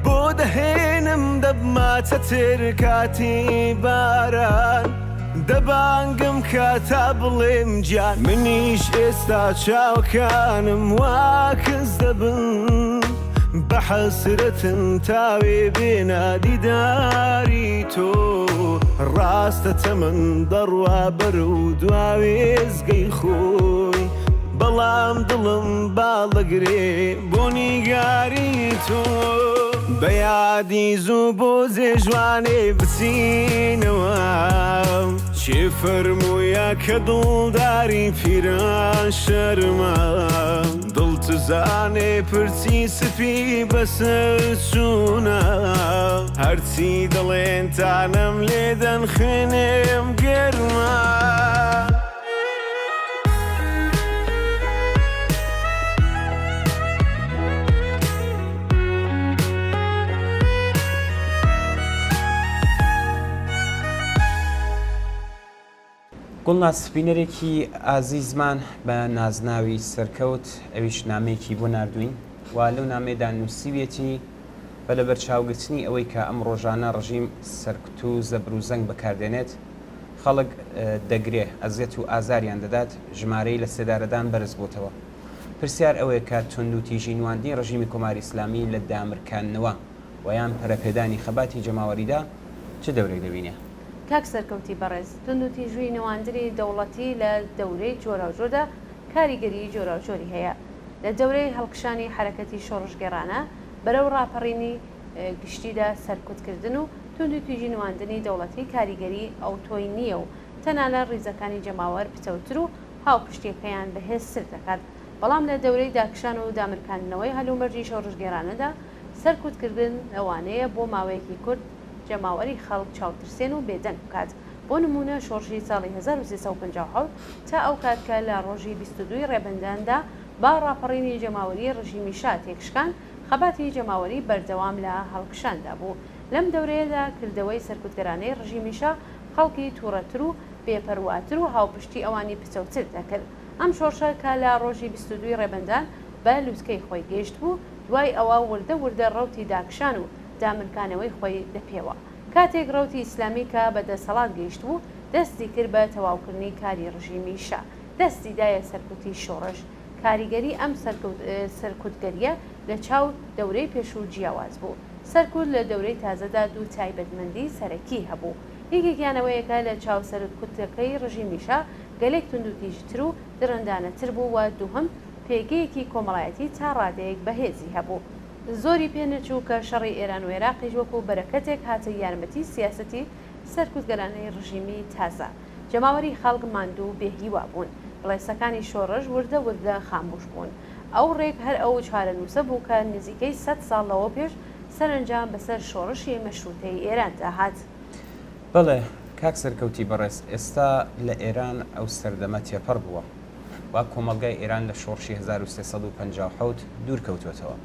بۆ دەهێنم دەبمە چەتر کاتی باران دەبانگم کە تا بڵێم گیان منیش ئێستا چاوەکانم وا کز دەبن بە حەسرەتن تاوێ بێنە دیداری تۆ ڕاستە تەمەن دەڕوا بەرەو دوا وێستگەی خۆی بەڵام دڵم باڵەگرێ بۆ نیگاری تۆ بە یادی زوو بۆ جێژوانێ بچینەوە کێ فەرموویە کە دڵداری پیران شەرمە دڵ تزانێ پرچی سپی بەسەر چوونە هەرچی دەڵێن تانەم لێدەن خوێنێم گەرمە. گوڵناز بینەرێکی ئازیزمان بە نازناوی سەرکەوت ئەویش نامەیەکی بۆ ناردووین و لەو نامەیەدا نووسیویەتی بە لەبەرچاوگرتنی ئەوەی کە ئەم ڕۆژانە ڕژیم سەرکوت و زەبر و زەنگ بەکاردێنێت خەڵک دەگرێ، ئەزیەت و ئازاریان دەدات، ژمارەی لە سێدارەدان بەرز بۆتەوە. پرسیار ئەوەیە کە توندوتیژی نواندنی ڕژیمی کۆماری ئیسلامی لە دامرکاندنەوە و یان پەرەپێدانی خەباتی جەماوەریدا چ دەورێک دەبینێ؟ کاک سەرکەوتی بەڕێز، توندوتیژی نواندنی دەوڵەتی لە دەورەی جۆراوجۆردا کاریگەریی جۆراوجۆری هەیە. لە دەورەی هەڵکشانی حەرەکەتی شۆڕشگێڕانە بەرەو ڕاپەڕینی گشتیدا سەرکوتکردن و توندوتیژی نواندنی دەوڵەتی کاریگەری ئەوتۆی نییە و تەنانەت ڕیزەکانی جەماوەر پتەوتر و هاوپشتییەکەیان بەهێزتر دەکات. بەڵام لە دەورەی داکشان و دامرکاندنەوەی هەلومەرجی شۆڕشگێرانەدا سەرکوتکردن لەوانەیە بۆ ماوەیەکی کورت جەماوەری خەڵک چاوترسێن و بێدەنگ بکات. بۆ نموونە شۆڕشی ساڵی 1357 تا ئەو کات کە لە ڕۆژی 22 ی ڕێبەنداندا بە ڕاپەڕینی جەماوەری ڕژیمی شا تێکشکان، خەباتی جەماوەری بەردەوام لە هەڵکشاندا بوو. لەم دەورەیەدا کردەوەی سەرکوتگەرانەی ڕژیمی شا خەڵکی تووڕەتر و بێپەرواتر و هاوپشتی ئەوانی پتەوتر دەکرد. ئەم شۆڕشە کە لە ڕۆژی 22 ی ڕێبەندان بە لوتکەی خۆی گەیشتبوو، دوای ئەوە وردە وردە ڕەوتی داکشان و دامرکانەوەی خۆی دەپێوا. کاتێک ڕەوتی ئیسلامی کە بە دەسەڵات گەیشتبوو، دەستی کرد بە تەواوکردنی کاری ڕژیمی شا، دەستی دایە سەرکوتی شۆڕش. کاریگەری ئەم سەرکوتگەرییە لە چاو دەورەی پێشوو جیاواز بوو. سەرکوت لە دەورەی تازەدا دوو تایبەتمەندیی سەرەکیی هەبوو. یەکێکیان ئەوەیە کە لە چاو سەرکوتەکەی ڕژیمی شا گەلێک توندوتیژتر و دڕندانەتر بوو و دووهەم پێگەیەکی کۆمەڵایەتی تا ڕادەیەک بەهێزی هەبوو. زۆری پێ نەچوو کە شەڕی ئێران و ئێراقیش وەکوو بەرەکەتێک هاتە یارمەتی سیاسەتی سەرکوتگەرانەی ڕژیمی تازە. جەماوەری خەڵک ماندوو و بێ هیوا بوون. بڵێسەکانی شۆڕش وردە وردە خاموش بوون. ئەو ڕێک هەر ئەو چارەنووسە بوو کە نزیکەی سەت ساڵ لەوە پێش سەرەنجام بەسەر شۆڕشی مەشرووتەی ئێراندا هات. بەڵێ کاک سەرکەوتی بەڕێز، ئێستا لە ئێران ئەو سەردەمە تێپەڕ بووە و کۆمەڵگای ئێران لە شۆڕشی 1357 دوور کەوتۆتەوە.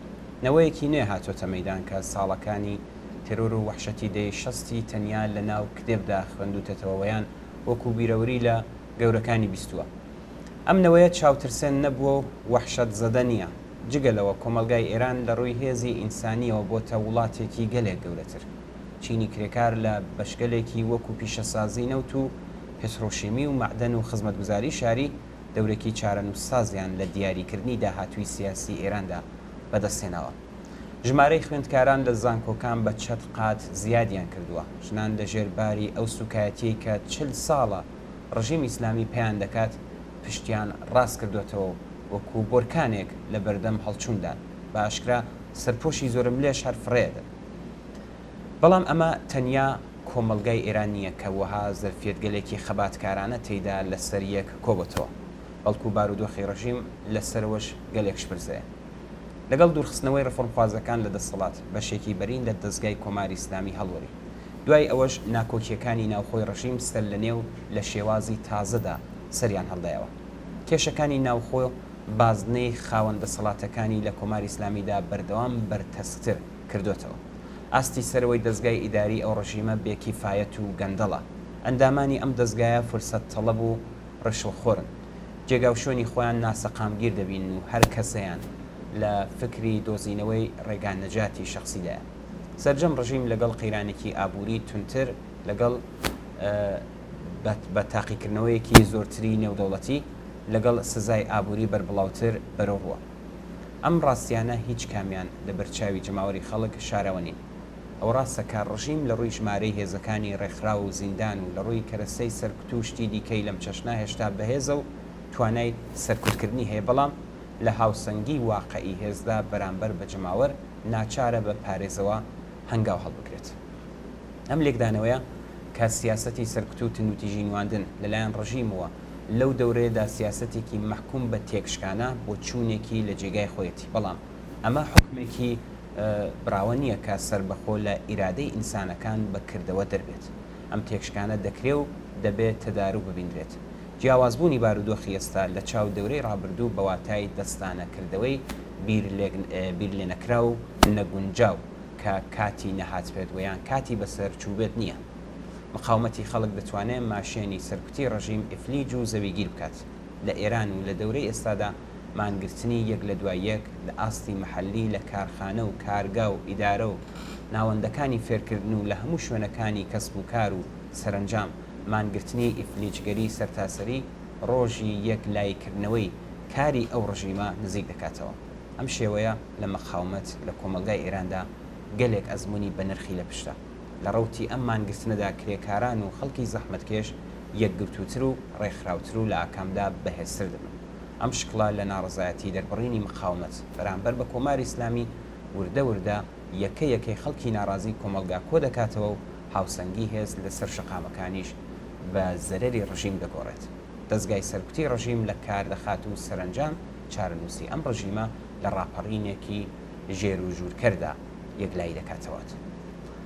نەوەیەکی نوێ هاتۆتە مەیدان کە ساڵەکانی تێرۆر و وەحشەتی دەیەی شەستی تەنیا لە ناو کتێبدا خوێندووتەتەوە وەیان وەکوو بیرەوری لە گەورەکانی بیستووە. ئەم نەوەیە چاوترسێن نەبووە و وەحشەت زەدە نییە. جگە لەوە کۆمەڵگای ئێران لە ڕووی هێزی ئینسانییەوە بۆتە وڵاتێکی گەلێک گەورەتر. چینی کرێکار لە بەشگەلێکی وەکوو پیشەسازی نەوت و پترۆشیمی و مەعدەن و خزمەتگوزاری شاری دەورێکی چارەنووسسازیان لە دیاریکردنی داهاتووی سیاسی ئێراندا بەدەست هێناوە. ژمارەی خوێندکاران لە زانکۆکان بە چەد قات زیادیان کردووە. ژنان لە ژێر باری ئەو سووکایەتیەی کە 40 ساڵە ڕژیمی ئیسلامی پێیان دەکات، پشتیان ڕاست کردۆتەوە و وەکوو بۆرکانێک لە بەردەم هەڵچووندان. بە ئاشکرا سەرپۆشی زۆرەملێش هەر فڕێ ئەدەن. بەڵام ئەمە تەنیا کۆمەڵگای ئێران نییە کە وەها زەرفیەتگەلێکی خەباتکارانە تێیدا لە سەر یەک کۆبۆتەوە، بەڵکوو بارودۆخی ڕژیم لە سەرەوەش گەلێک شپرزەیە. لەگەڵ دوورخستنەوەی ڕێفۆرمخوازەکان لە دەسەڵات، بەشێکی بەرین لە دەزگای کۆماری ئیسلامی هەڵوەری. دوای ئەوەش ناکۆکییەکانی ناوخۆی ڕژیم سەرلەنێو لە شێوازی تازەدا سەریان هەڵدایەوە. کێشەکانی ناوخۆ بازنەی خاوەن دەسەڵاتەکانی لە کۆماری ئیسلامیدا بەردەوام بەرتەسکتر کردۆتەوە. ئاستی سەرەوەی دەزگای ئیداری ئەو ڕژیمە بێ کیفایەت و گەندەڵە. ئەندامانی ئەم دەزگایە فرسەت تەڵەب و ڕشوەخۆرن. جێگاوشوێنی خۆیان ناسەقامگیر دەبینن و هەر کەسەیان لە فکری دۆزینەوەی ڕێگا نەجاتی شەخسیدایە. سەرجەم ڕژیم لەگەڵ قەیرانێکی ئابووری توندتر، لەگەڵ بە تاقیکردنەوەیەکی زۆرتری نێودەوڵەتی، لەگەڵ سزای ئابووری بەربڵاوتر بەرەوڕووە. ئەم ڕاستیانە هیچ کامیان لە بەرچاوی جەماوەری خەڵک شاراوە نین. ئەوە ڕاستە کە ڕژیم لە ڕووی ژمارەی هێزەکانی ڕێکخراو و زیندان و لە ڕووی کەرەسەی سەرکوت و شتی دیکەی لەم چەشنە هێشتا بەهێزە و توانای سەرکوتکردنی هەیە بەڵام لە هاوسەنگی واقعی هێزدا بەرامبەر بە جەماوەر ناچارە بە پارێزەوە هەنگاو هەڵبگرێت. ئەم لێکدانەوەیە کە سیاسەتی سەرکوت و توندوتیژی نواندن لە لایەن ڕژیمەوە لەو دەورەیەدا سیاسەتێکی مەحکوم بە تێکشکانە بۆ چوونێکی لە جێگای خۆیەتی بەڵام ئەمە حوکمێکی براوە نییە کە سەربەخۆ لە ئیرادەی ئینسانەکان بە کردەوە دەربێت. ئەم تێکشکانە دەکرێ و دەبێ تەداروک ببیندرێت. جیاوازبوونی بارودۆخی ئێستا لە چاو دەورەی ڕابردوو بە واتای دەستانە کردەوەی بیرلێنەکراو و نەگونجاو کە کاتی نەهاتبێت و یان کاتی بەسەر چووبێت نییە. مقاومەتی خەڵک دەتوانێ ماشێنی سەرکوتی ڕژیم ئیفلیج و زەویگیر بکات. لە ئێران و لە دەورەی ئێستادا مانگرتنی یەک لە دوای یەک لە ئاستی مەحەلی لە کارخانە و کارگا و ئیدارە و ناوەندەکانی فێرکردن و لە هەموو شوێنەکانی کەسب و کار و سەرەنجام مانگرتنی ئیفلیجگەری سەرتاسەری ڕۆژی یەک لایی کردنەوەی کاری ئەو ڕژیمە نزیک دەکاتەوە. ئەم شێوەیە لە مەقاومەت لە کۆمەڵگای ئێراندا گەلێک ئەزموونی بەنرخی لە پشتە. لە ڕەوتی ئەم مانگرتنەدا کرێکاران و خەڵکی زەحمەتکێش یەکگرتووتر و ڕێکخراوتر و لە ئاکامدا بەهێزتر دەبن. ئەم شکڵە لە ناڕەزایەتی دەربڕینی مقاومەت بەرامبەر بە کۆماری ئیسلامی وردە وردە یەکە یەکەی خەڵکی ناڕازی کۆمەڵگا کۆ دەکاتەوە و هاوسەنگی هێز لە سەر شەقامەکانیش بە زەرەری ڕژیم دەگۆڕێت. دەزگای سەرکوتی ڕژیم لە کار دەخات و سەرەنجام چارەنووسی ئەم ڕژیمە لە ڕاپەڕینێکی ژێر و ژوورکەردا یەکلایی دەکاتەوەت.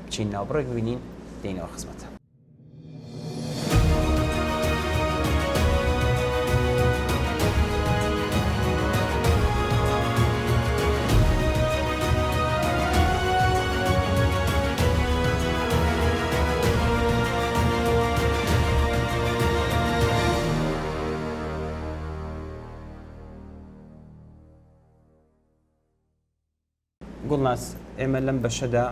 بچین ناوبڕێک ببینین دێینەوە خزمەتان. گوڵناز، ئێمە لەم بەشەدا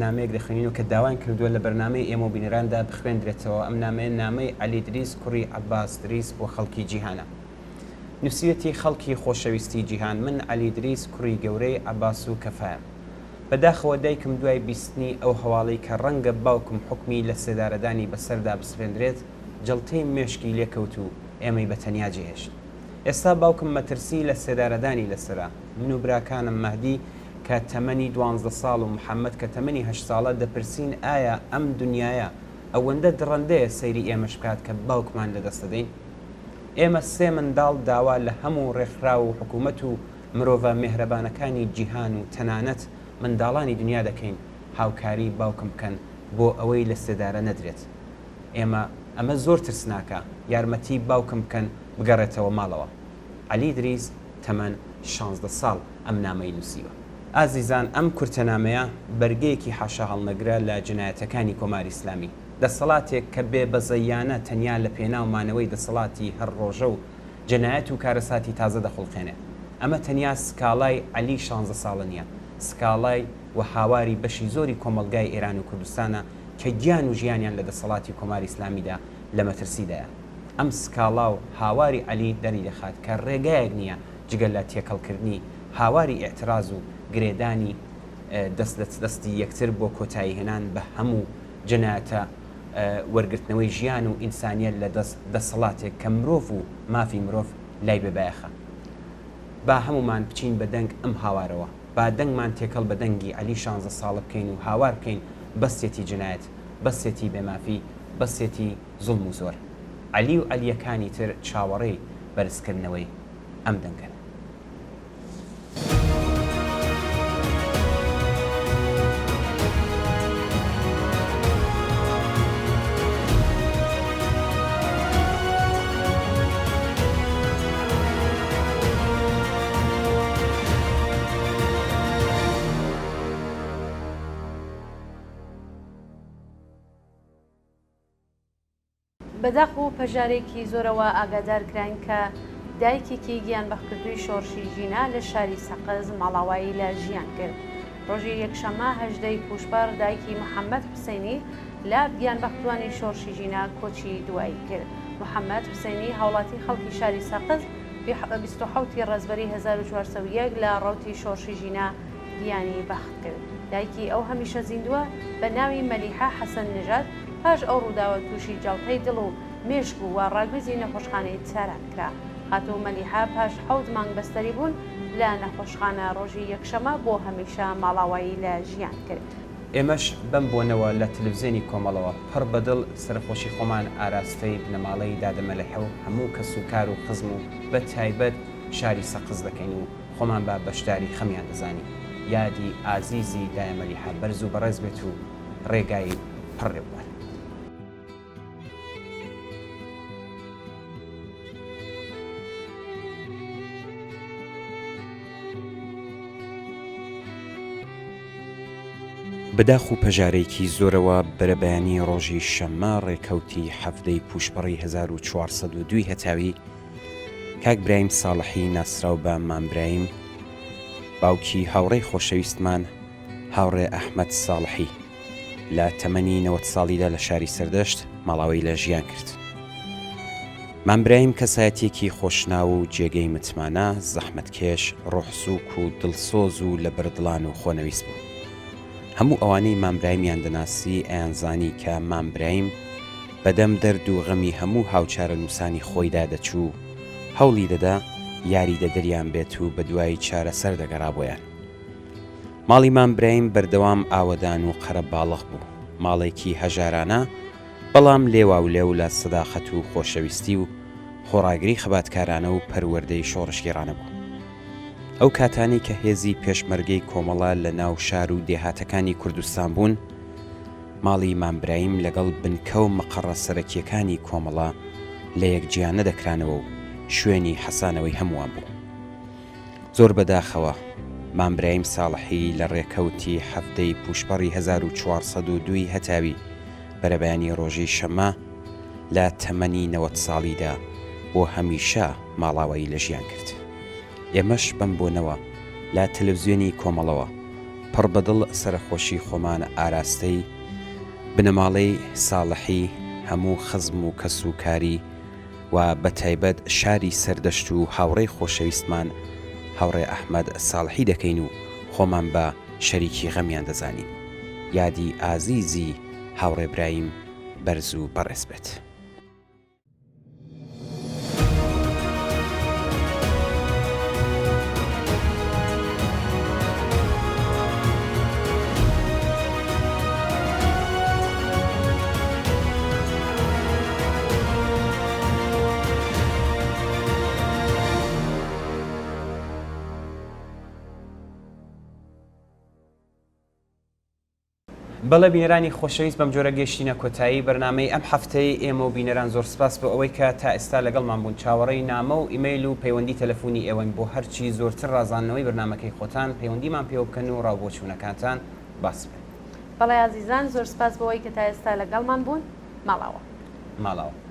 نامەیەک دەخوێنینەوە کە داوایان کردووە لە بەرنامەی ئێمە و بینەراندا بخوێندرێتەوە، ئەم نامەیە نامەی عەلی دریس کوڕی عەباس دریس بۆ خەڵکی جیهانە. نووسیویەتی خەڵکی خۆشەویستی جیهان، من عەلی دریس کوڕی گەورەی عەباس و کەفایەم. بەداخەوە دایکم دوای بیستنی ئەو هەواڵەی کە ڕەنگە باوکم حوکمی لەسێدارەدانی بەسەردا بسپێندرێت، جەڵتەی مێشکی لێکەوت و ئێمەی بە تەنیا جێهێشت. ئێستا باوکم مەترسی لە سێدارەدانی لەسەرە، من و براکانم مەهدی. کە تەمەنی دوانزدە ساڵ و محەمەد کە تەمەنی هەشت ساڵە دەپرسین ئایا ئەم دنیایە ئەوەندە دڕەندەیە سەیری ئێمەش بکات کە باوکمان لەدەست دەدەین؟ ئێمە سێ منداڵ داوا لە هەموو ڕێکخراو و حکوومەت و مرۆڤە مێهرەبانەکانی جیهان و تەنانەت منداڵانی دنیا دەکەین هاوکاری باوکم بکەن بۆ ئەوەی لە سێدارە نەدرێت. ئێمە ئەمە زۆر ترسناکە، یارمەتی باوکم بکەن بگەڕێتەوە ماڵەوە. عەلی ئیدریس تەمەن شانزدە ساڵ ئەم نامەی نووسیوە. ئازیزان ئەم کورتەنامەیە بەرگەیەکی حاشاهەڵنەگرە لە جنایەتەکانی کۆماری ئیسلامی. دەسەڵاتێک کە بێ بەزەییانە تەنیا لە پێناو مانەوەی دەسەڵاتی هەر ڕۆژە و جەنایەت و کارەساتی تازە دەخوڵقێنێ. ئەمە تەنیا سکاڵای عەلی شانزە ساڵە نییە، سکاڵای و هاواری بەشی زۆری کۆمەڵگای ئێران و کوردستانە کە گیان و ژیانیان لە دەسەڵاتی کۆماری ئیسلامیدا لە مەترسیدایە. ئەم سکاڵا و هاواری عەلی دەریدەخات کە ڕێگایەک نییە جگە لە تێکەڵکردنی هاواری ئیعتراز و گرێدانی دەست لە دەستی یەکتر بۆ کۆتاییهێنان بە هەموو جەنایەتە وەرگرتنەوەی ژیان و ئینسانیەت لە دەست دەسەڵاتێک کە مرۆڤ و مافی مرۆڤ لای بێ بایەخە. با هەموومان بچین بە دەنگ ئەم هاوارەوە. با دەنگمان تێکەڵ بە دەنگی عەلی شانزە ساڵە بکەین و هاوار بکەین بەسیەتی جنایەت، بەسیەتی بێ مافی، بەسیەتی زوڵم و زۆر. عەلی و عەلییەکانی تر چاوەڕێی بەرزکردنەوەی ئەم دەنگەن. بەداخ و پەژارەیەکی زۆرەوە ئاگادار کراین کە دایکێکی گیانبەختکردووی شۆڕشی ژینا لە شاری سەقز ماڵاوایی لە ژیان کرد. ڕۆژی یەکشەممە 18 ی پووشپەڕ دایکی محەممەد حوسەینی لە گیانبەختوانی شۆڕشی ژینا کۆچی دوایی کرد. محەممەد حوسەینی هاوڵاتی خەڵکی شاری سەقز 27 ی ڕەزبەری 1401 لە ڕەوتی شۆڕشی ژینا گیانی بەخت کرد. دایکی ئەو هەمیشە زیندووە بە ناوی مەلیحە حەسەن نژاد پاش ئەو ڕووداوە تووشی جەڵتەی دڵ و مێشک بوو و ڕاگوێزی نەخۆشخانەی تاران کرا. خاتوو مەلیحە پاش حەوت مانگ بەستەری بوون لە نەخۆشخانە ڕۆژی یەکشەمە بۆ هەمیشە ماڵاوایی لە ژیان کرد. ئێمەش بەم بۆنەوە لە تلفزێنی کۆمەڵەوە پڕ بە دڵ سەرەخۆشی خۆمان ئاراستەی بنەماڵەی دادە مەلەحە و هەموو کەس و کار و خزم و بە تایبەت شاری سەقز دەکەین و خۆمان بە بەشداری خەمیان دەزانین. یادی ئازیزی دایە مەلیحە بەرز و بەڕێز بێت و ڕێگای پڕ رێبوار. بە داخ و پەژارەیەکی زۆرەوە بەرەبەیانی ڕۆژی شەممە ڕێکەوتی 17 ی پووشپەڕی 1402 ی هەتاوی کاک برایم ساڵحی ناسراو بە مام برایم باوکی هاوڕێی خۆشەویستمان هاوڕێ ئەحمەد ساڵحی لە تەمەنی 90 ساڵیدا لە شاری سەردەشت ماڵاوەی لە ژیان کرد. مام برایم کەسایەتیەکی خۆشناو و جێگەی متمانە، زەحمەتکێش، ڕۆحسووک و دڵسۆز و لەبەردڵان و خۆنەویست بوو. هەموو ئەوانەی مام برایمیان دەناسی ئەیانزانی کە مام برایم بەدەم دەرد و غەمی هەموو هاوچارەنووسانی خۆیدا دەچوو و هەوڵی دەدا یاریدەدەریان بێت و بەدوای چارەسەر دەگەڕا بۆیان. ماڵی مام برایم بەردەوام ئاوەدان و قەرەباڵغ بوو، ماڵێکی هەژارانە بەڵام لێواولێو لە سەداقەت و خۆشەویستی و خۆڕاگری خەباتکارانە و پەروەردەی شۆڕشگێڕانە بوو. ئەو کاتانەی کە هێزی پێشمەرگەی کۆمەڵە لە ناو شار و دێهاتەکانی کوردستان بوون، ماڵی مام برایم لەگەڵ بنکە و مەقەڕە سەرەکییەکانی کۆمەڵە لە یەک جیا نەدەکرانەوە و شوێنی حەسانەوەی هەمووان بوو. زۆر بە داخەوە مام برایم ساڵحی لە ڕێکەوتی 17 ی پووشپەڕی 1402 ی هەتاوی بەرەبەیانی ڕۆژی شەممە لە تەمەنی 90 ساڵیدا بۆ هەمیشە ماڵاوایی لە ژیان کرد. ئێمەش بەم بۆنەوە لە تەلەفزیۆنی کۆمەڵەوە پڕ بە دڵ سەرەخۆشی خۆمان ئاراستەی بنەماڵەی ساڵحی، هەموو خزم و کەس و کاری و بە تایبەت شاری سەردەشت و هاوڕێی خۆشەویستمان هاوڕێ ئەحمەد ساڵحی دەکەین و خۆمان بە شەریکی غەمیان دەزانین. یادی ئازیزی هاوڕێ برایم بەرز و بەڕێز بێت. بەڵێ بینەرانی خۆشەویست بەم جۆرە گەیشتینە کۆتایی بەرنامەی ئەم هەفتەی ئێمە و بینەران زۆر سپاس بۆ ئەوەی کە تا ئێستا لەگەڵمان بوون چاوەڕێی نامە و ئیمەیل و پەیوەندی تەلەفونی ئێوەین بۆ هەرچی زۆرتر ڕازاندنەوەی بەرنامەکەی خۆتان پەیوەندیمان پێوە بکەن و ڕاوبۆچوونەکانتان باس بکەن. بەڵێ ئازیزان زۆر سپاس بۆ ئەوەی کە تا ئێستا لەگەڵمان بوون ماڵاوا. ماڵاوا.